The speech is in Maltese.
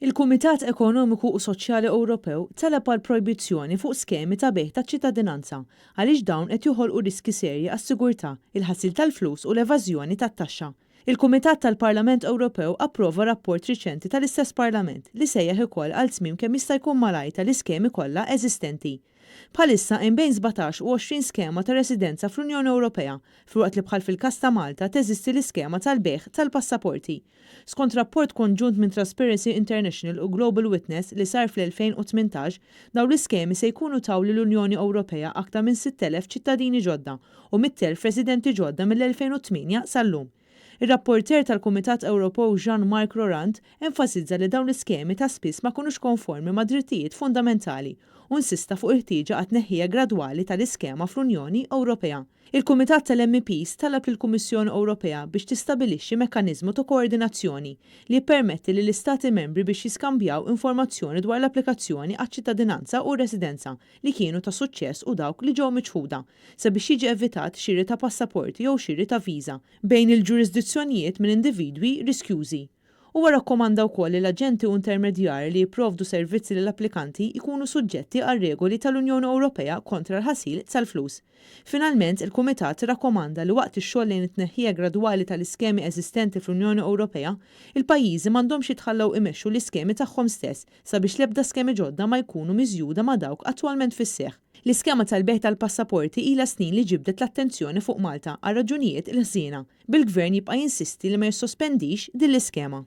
Il-Kumitat Ekonomiku u Soċjali Ewropew talab għal projbizzjoni fuq skemi ta' bejgħ taċ-ċittadinanza għaliex dawn qed joħolqu riski serji għas-sigurtà, il-ħasil tal-flus u l-evażjoni tat-taxxa. Il-Kumitat tal-Parlament Ewropew approva rapport riċenti tal-istess Parlament li sejjaħ ukoll għal tmiem kemm jista' jkun malajr tal-iskemi kollha eżistenti. Bħalissa hemm bejn 17 u 20 skema ta' residenza fl-Unjoni Ewropea, filwaqt li bħal fil-każ ta' Malta teżisti l-iskema tal-bejgħ tal-passaporti. Skont rapport konġunt minn Transparency International u Global Witness li sar fl-2018, dawn l-iskemi se jkunu taw lill-Unjoni Ewropea aktar minn 6,000 ċittadini ġodda u 100,000 residenti ġodda mill-2008 sal-lum. Ir-rapporteur tal-Kumitat Ewropew Jean-Marc Laurent enfasizza li dawn l-iskemi ta' spiss ma kinux konformi ma' drittijiet fundamentali u insista fuq il-ħtieġa għat-tneħħija gradwali tal-iskema fl-Unjoni Ewropea. Il-Kumitat tal-MEPs talab lill-Kummissjoni Ewropea biex tistabilixxi mekkaniżmu ta' koordinazzjoni li jippermetti lill-Istati membri biex jiskambjaw informazzjoni dwar l-applikazzjoni għaċ-ċittadinanza u r-residenza li kienu ta' suċċess u dawk li ġew miċħuda sabiex jiġi evitat xiri ta' passaporti jew xiri ta' viża bejn il-ġurisdizzjonijiet minn individwi riskjużi. Huwa rrakkomanda wkoll li l-aġenti u intermedjarji li jipprovdu servizzi lill-applikanti jkunu suġġetti għar-regoli tal-Unjoni Ewropea kontra l-ħasil tal-flus. Finalment, il-Kumitat irrakkomanda li waqt ix-xogħol lejn it-tneħħija gradwali tal-iskemi eżistenti fl-Unjoni Ewropea, il-pajjiżi m'għandhomx jitħallew imexxu l-iskemi tagħhom stess sabiex l-ebda skemi ġodda ma jkunu miżjuda ma' dawk attwalment fis-seħħ. L-iskema tal-bejgħ tal-passaporti ilha snin li ġibdet l-attenzjoni fuq Malta għal raġunijiet il-ħżiena, bil-Gvern jibqa' jinsisti li ma jissospendix din l-iskema.